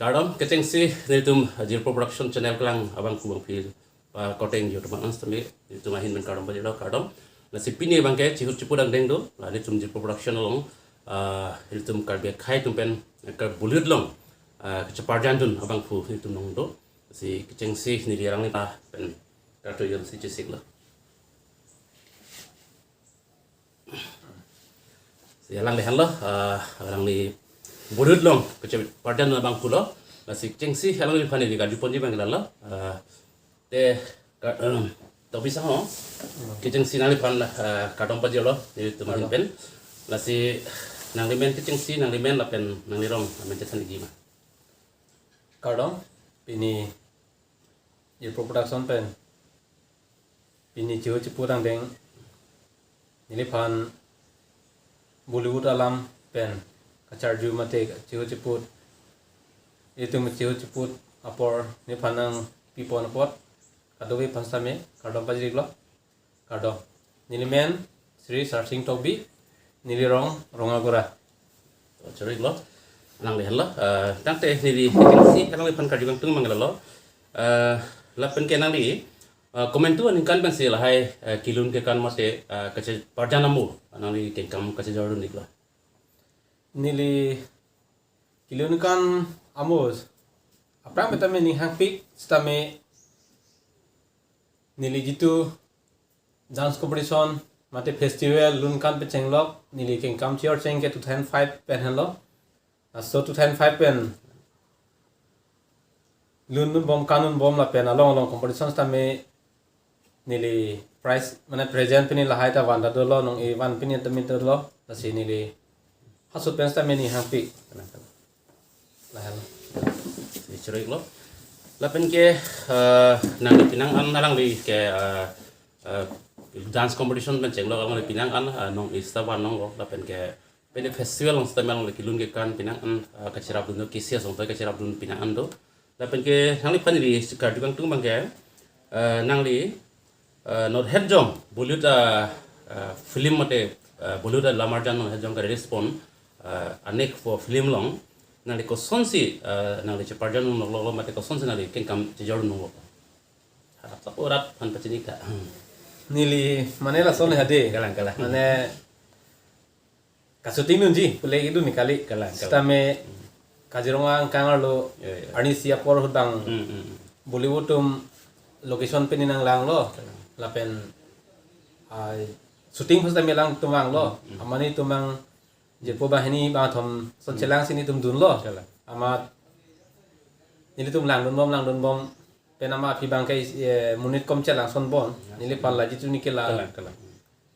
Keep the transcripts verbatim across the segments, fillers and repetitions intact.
Kardom, kechengsi nelitum Jirpo Production channel kelang abang kubang phi pa koteng YouTube abang sitame nelitum ahin pen kardom pajirlo, kardom. Lasi pini abangke chihut chiput angdeng do, la nelitum Jirpo Production along, ah, nelitum Karbi akhei atum pen, eh, ke Bollywood along, ah, kacheparjan dun abangphu nelitum nong do. Lasi kechengsi neli arang ni pa pen kartu yon si chesik lo. Si alangli henlo, ah, alangli Bollywood along kacheparjan abangphu lo. Lasi kechengsi alangliphan neli karju ponji abang lalo. Ah, te ka, em, to bisa ho. Kechengsi nangliphan, ah, kardom pajirlo nelitum ahin pen. Lasi nanglimen kechengsi, nanglimen lapen nanglirong amen chethan ikji ma? Kardom, pini Jirpo Production pen pini chihut chiput angdeng neliphan Bollywood alam pen kacharju mate chihut chiput, itum chihut chiput apor neliphan nangpi pon apot kadokave aphan sitame kardom pajirlo, kardom. Neli men Sri Sarsing Tokbi, neli rong Rongagora. Choro-iklo, alangli henlo, eh, tangte neli kechengsi alangliphan karju kangtung abang lalo. Eh, lapen ke nangli, eh, komantu aningkan pensi lahai, eh, kelun kekan mate, eh, kacheparjan amo nangli kengkam kachejor dun-iklo? Neli kelun kekan amo aphrang petame ning hangpik sitame neli jitu dance competition mate festival lun kekan pechenglok neli kengkam chejor cheng ke two thousand five pen henlo. Laso two thousand five pen lun dunbom, kan dunbom lapen along along competition sitame neli prize mane present pini lahai ta van ta dolo, nong-e van pini tame ta dolo. Lasi neli halaso pen sitame ning hangpik. Lahelo. Choro-iklo. Lapen ke, eh, nangli penang an alangli ke, eh, eh, dance competition pen chenglok alangli penang an, eh, nong-e seta van nonglo lapen ke pini festival along sitame alangli kelun kekan penang an, eh, kacherap dun do, K C S along ta kacherap dun penang an do. Lapen ke nangliphan neli karju kangtung abangke, eh, nangli, eh, non het jong Bollywood, eh, eh, film mate, eh, Bollywood alam arjan non het jong karelease pon, eh, anek po film along nangli kosonsi, eh, nangli cheparjan nong lo mate kosonsi nangli kengkam chejor nong lo? Harap sak urat aphan pachini ta. Neli mane lason hade. Kalang, kalang. Mane kashooting dunji pule idun ni kali. Kalang, kalang. Sitame Kaziranga angkang arlo, ya, ya, arnisi apor ahut abang, hmm, hmm, hmm, Bollywood atum location pini nanglanglo. Kalang. Lapen, ah, shooting first time alangtum vanglo. Hmm, hmm. Amani atum abang Jirpo banghini bangkethom ason, hmm, chelangsi nelitum dunlo. Kalang. Amat nelitum langdunbom, langdunbom pen amat aphi abangke, eh, monit komchelo lason bon. Ya. Neliphan la jitu neli ke la, kalang, kalang,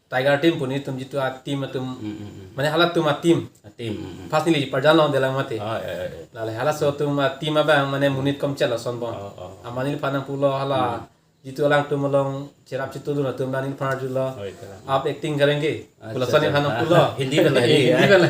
Tiger team pu nelitum jitu a-team atum. Hmm, hmm, hmm. Mane halatum a-team. A-team, hmm, hmm. First neli parjan longdelang mate. Ah, ya, ya, ya. Lale halaso atum a-team abang mane monit komchelo lason bon. Oh, oh. Amat neliphan nangpulo hala, hmm, jitu alangtum along cherap chetudun atum dan neliphan arjulo. Oh, ikalang. Aap acting karenge. Accha, pu lason accha. Neliphan nangpulo. Hindi pen la, Hindi, Hindi, ya. Hindi pen la.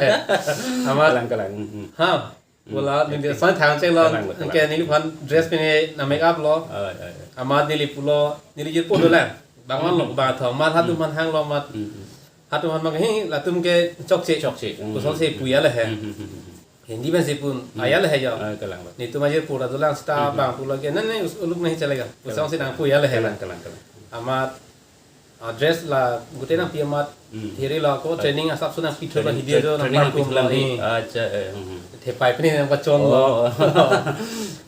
Amat. Kalang, kalang. Hmm, hmm. Ha. Hmm. Bola, neli, acting, lason thang chenglo. Kalang, kalang. Anke neliphan dress pine nang-make up lo. Oh, ya, ya. Amat neli pulo, neli Jirpo dolang. Bang, hmm, lo bangkethom. Amat halatum, hmm, aphan hanglo amat. Hmm, hmm. Halatum aphan mang, "Hi, latum ke chokche." Chokche. Hmm. Kosonsi pu ya le he. Hmm, hmm, hmm, hmm. Hindi pensi pu, hmm, ya le he jo. Ah, kalang, kalang. Netum a-Jirpo ta dolang seta, hmm, hmm, bang pulo ke, "Nahi, nahi, us, wo log nahi chalega." Kalang. Kosonsi nang pu ya le he. Kalang, kalang, kalang. Amat, ah, dress la gute nangpi amat, hmm, hiri la ko, ah, training asap su nangpi thulo, training, hidi tra-, jo, training nangpi thulo, nangpar tum lo, hi. Accha, eh, hmm, hmm. Thepai pini nangpachon lo. Oh, oh.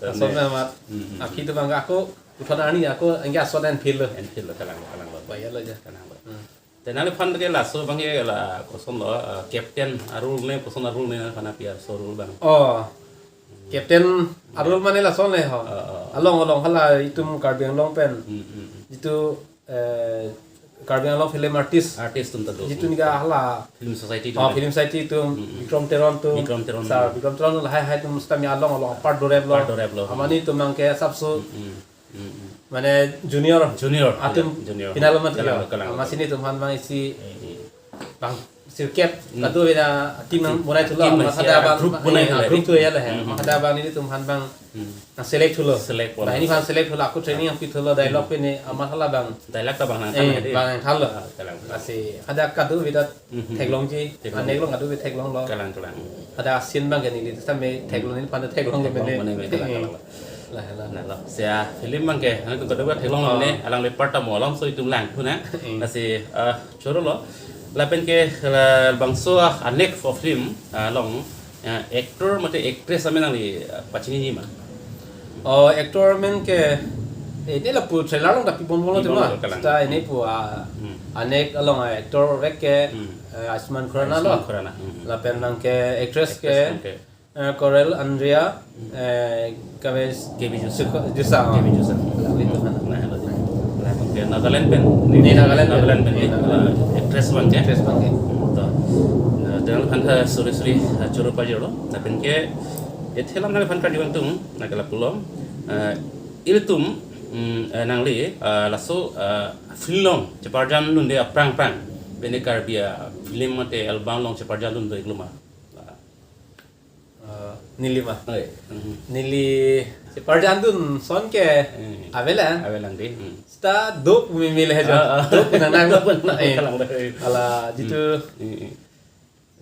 Lason, tame, amat, hmm, hmm, aphi atum abang ako, puthot arni ako, anke ason enphil lo. Enphil lo, kalang, kalang lo. Ba ya lo ja. Kalang lo. Hmm. Te nangliphan ke laso abangke la kosonlo, eh, captain a-role ne, koson a-role ne, nangliphan aphi aso role abang? Oh, captain a-role mane lason le ho. Oh, oh. Along along hala itum Karbi Anglong pen, hmm, hmm, hmm, jitu, eh, Karbi Anglong film artist. Artist atum ta do. Jitu neli ke hala Film Society atum. Oh, Film Society atum, hmm, hmm, Bikram Teron atum. Bikram Teron. Sir Bikram Teron lahai hai atum sitame along along apar dorep lo. Apar dorep lo. Amani atum abangke asap su. Hmm, hmm. Hmm, hmm. Mane junior. Junior. Atum, ya, junior. Pinal amat, kalang, ya, kalang. Amat si netum aphan abang isi, eh, eh, bang sirkep Hmm. kado beda team nang Team. bonai thulo. Team Masa nang ada siya, abang group bonai eh, thulo, group eh. thulo ya lah. Hmm. Masa ada abang nelitum aphan abang Hmm. nang select thulo. Select Bah, bonai. Ini aphan select thulo, aku training nangpi thulo, dialogue Hmm. pine amat hala abang. Dialogue ta abang nang Eh, than hadi. abang nang thanlo. Ah, kalang, kalang. Lasi ada kado beda Hmm. theklongji, Theklong. anek along kado beda theklonglo. Kalang, kalang. Ada scene abang ke neli same theklong, neli aphan theklong Theklong mene. mene, mene, kalang, Eh. kalang. Lah, lah. Nah, lo. Sia film abang ke, nang tu kado beda theklong Oh. mene, alangli part ta mo alam so itum lang thu na. Hmm. Lasi, eh, choro lo. Lapen ke, la, bangso, ah, anek for film, ah, along, ah, actor mate actress amen nangli, ah, pachiniji ma? Oh, actor amen ke, eh, ini lapu trailer along ta pibom bom lo Pibom tema. lo, kalang. Ta ini pu, ah, Hmm. anek along, ah, actor vek ke, Hmm. eh, Ayushmann Khurrana Ayushmann lo. Khurrana, hmm. Lapen abang ke actress Actress ke, abang ke. eh, Coral Andrea, eh, Kabe K B Jusa. Jusa. K B Jusa. Lalu itu kan. Nah, lo. Nah, abang ke Nagaland pen. Di Nagaland pen. Nagaland pen. Di Nagaland. Actress abang ke. Actress abang ke. Hmm, to. Nah, jangan kan, eh, sorry, sorry, eh, choro pajirlo. Lapen ke, ya, theklong nangli aphan karju abang tum, nangkela pulo. Eh, ilitum, hmm, eh, nangli, eh, laso, eh, film along cheparjan dunde aphrang aphrang. Pine Karbi, eh, film mate album along cheparjan dunde iklo ma? Eh, neli ma? Oi. Hmm. Neli cheparjan dun ason ke Hmm. avelang. Avelang dei. Hmm. Seta do pu meme le jo. Ah, ah. Do pu nang nang. Do pu nang Eh. kalang dei. Hala jitu Hmm, hmm.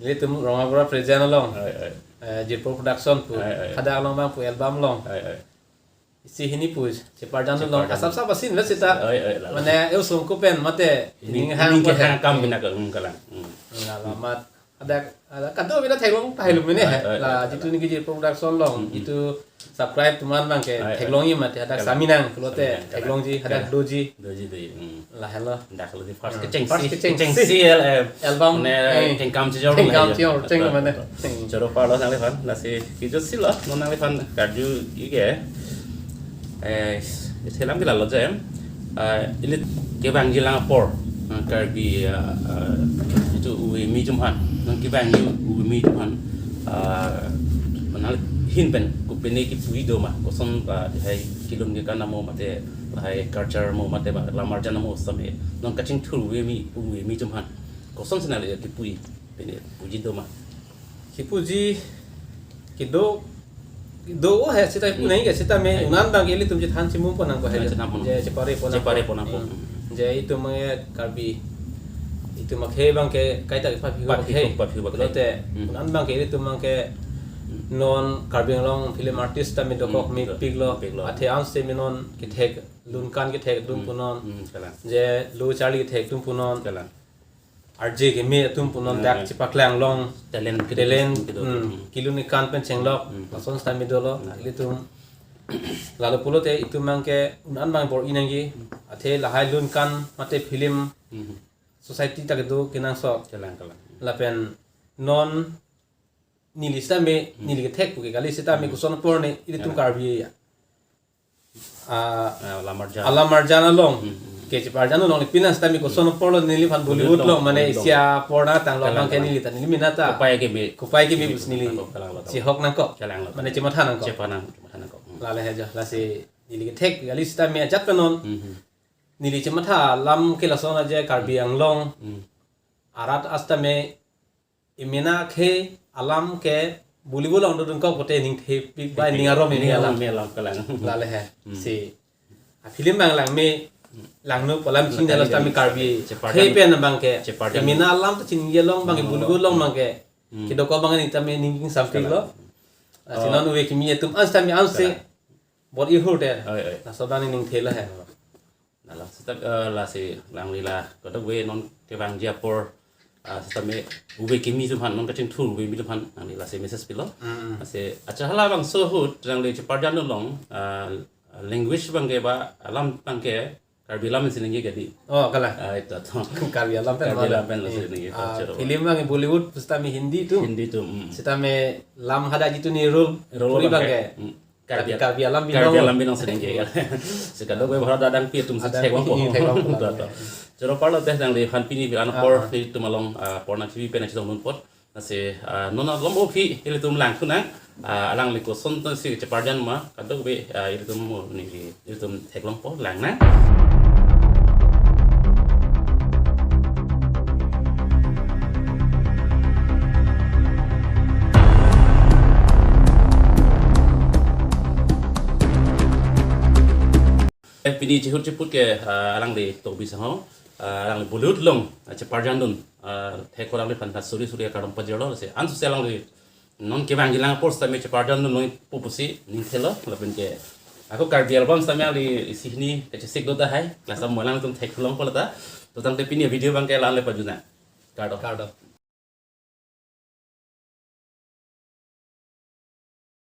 nelitum Rongapura present along. Oi, oi. Eh, Jirpo Production pu. Oi, oi. Hadak along abang pu album along. Oi, oi. Isi hini pu cheparjan dun along. Cheparjan. Asap sap asin vet seta. Oi, oi, lah, lah. Mane eu sungku pen mate Ning, ning hang ning ke mate. hang kam bina ke, hmm, kalang. Hmm. Nah, alamat ada, ada kado beda theklong tahai lum ini Oi, hai. oi, Lah, oi, jitu kalang. neli ke Jirpo Production along, Hmm, hmm. jitu subscribe atum an abang ke Oi, oi. theklongji mate, hadak Kalang. sami nang, pulote Sami nang, kalang. theklongji, hadak Kalang. doji. Doji, doji, hmm. Lah, helo. Dak lo di first Hmm. kecheng First si, kecheng kecheng si. si L M. Album, Ne, eh, kengkam chijor kengkam nang ya. chijor, cheng Betul, mana. betul. Hmm. Choro parlo nangli aphan, lasi kejut si lo, non nangli aphan karju ike. Eh, theklong ke lalo je. Eh, ili kevangji lang apor, eh, Karbi, eh, eh, jitu ove kimi atum aphan, non kevangji ove kimi atum aphan, eh, mana ahin pen kopine kipuji do ma, koson, eh, hai kelun kekan amo mate, hai culture amo mate ba, lam arjan amo same, non kachingthur ove kimi, ove kimi atum aphan. Kosonsi nangli kipuji, pine puji do ma? Kipuji, kedo, do o hai seta Hmm. punai ke seta me Hai. unan abang ke ilitum chethan chimum pon nangpo hai. Chethan pon. Je chepare pon nangpo. Chepare pon nangpo. Hmm. Je itum abang ke Karbi, itum akhei abang ke kaita kepaphi Paphi, paphi. paphi, paphi. Lote, Hmm. unan abang ke ilitum abang ke Hmm. non Karbi Anglong film artist ta me dokok Hmm. mepiklo. Mepiklo. Athe ansi me non kethek, lun kan kethek atum Hmm. punon. Hmm, kalang. Je lo charli kethek atum punon. Kalang. R J keme atum punon Hmm, dak hmm. chepaklang long. Talent kedo Talent, kedo. hmm, Hmm. kelun kekan pen chenglok. Hmm. Lason seta me dolo. Hmm. Ilitum. Lalo pulote itum abang ke unan abang bor-i nangji. Athe lahai lun kan mate film Hmm. society ta kedo kenangsot. Kalang, kalang. Lapen non neli seta me, Hmm. neli kethek pu ke kali seta me Hmm. koson apor ne ilitum Ya. Karbi ya. Ah, Ah, lam arjan. alam arjan along. Hmm, hmm. Ke cheparjan along le pinas seta me koson apor lo neliphan Bollywood Bollywood along, long, mane Bollywood along. Asia apor nangtanglo Kalang, abang ke kalang. neli ta neli mena ta. Kopai keme. Kopai keme Keme bus neli. nangkok, kalang lo, kalang. Chehok nangkok. Kalang lo, kalang. Mane chematha nangkok. Chepa nang, chematha nangkok. Hmm. Lale hai jo, lasi neli kethek kali seta me ajat pen non. Hmm, hmm. Neli chematha alam ke lason aje Karbi Anglong. Hmm. Arat seta me emena akhei alam ke Bollywood along dodun kok pote ningthepik bai Ningthepik. ning arom Ning ini alam alam. me alam kalang. Lale hai. Hmm. Si. A film abang lang me langno pu alam chini Kalang dalos kami kalang. Karbi. Cheparjan. Akhei pen abang ke. Cheparjan. Emena alam ta chiningje along abang ke Hmm. Bollywood along abang ke. Hmm. Kedokok abang ni ta me ning something Kalang. lo. Asi Oh. non ove kimi atum an seta me ansi. Kalang. Bor-i hur der. Oi, oi. Laso abang ningthe lo hai. Nalo, seta, eh, lasi nangli la, kadokave non kevangji apor, ah, seta me ove kimi atum aphan, non kachingthur ove kimi atum aphan, nangli lasi message pilo. Mm. Lasi, acha halabangso ahut, nangli cheparjan dun long, ah, language abang ke ba, alam abang ke, Karbi alam si ningje ke dei. Oh, kalang. Ah, itu to. Karbi alam pen Karbi mana? alam pen lo si Eh, ningje, ah, choro. Film abang Bollywood, seta me Hindi atum. Hindi atum, mm. Seta me lam hadak jitu ne role, Role puri abang abang ke. ke. Mm. Karbi, Karbi alam Karbi binong. alam binong si ningje ya. Si kadokave Bharat adang pi atum si Adang thek pi, wangpo. thek wangpo. Betul, betul. Choro parlo te nangli aphan pini anapor Ah, ah. nelitum along, ah, Purna T V pen nangchetong dun apot. Lasi, ah, non alom aphi ilitum lang thu nang, ah, alangli kosonsi cheparjan ma, kadokave, ah, ilitum mo neli, ilitum theklongpo lang nang. Pini chehut cheput ke, ah, alangli Tokbi Sangho, ah, alangli Bollywood along, ah, cheparjandun, ah, thek alangliphan ta suri suri akardom pajirlo, lasi anso si alangli non kevang jilang apor sitame cheparjandun noi pu pusi ning thelo, lapen ke ako Karbi album sitame alangli isi hini kachesik do tahai, lasi mo alangtum theklong polo ta, to tangte pini video abang ke la-an le pajutnang. Kardom. Kardom.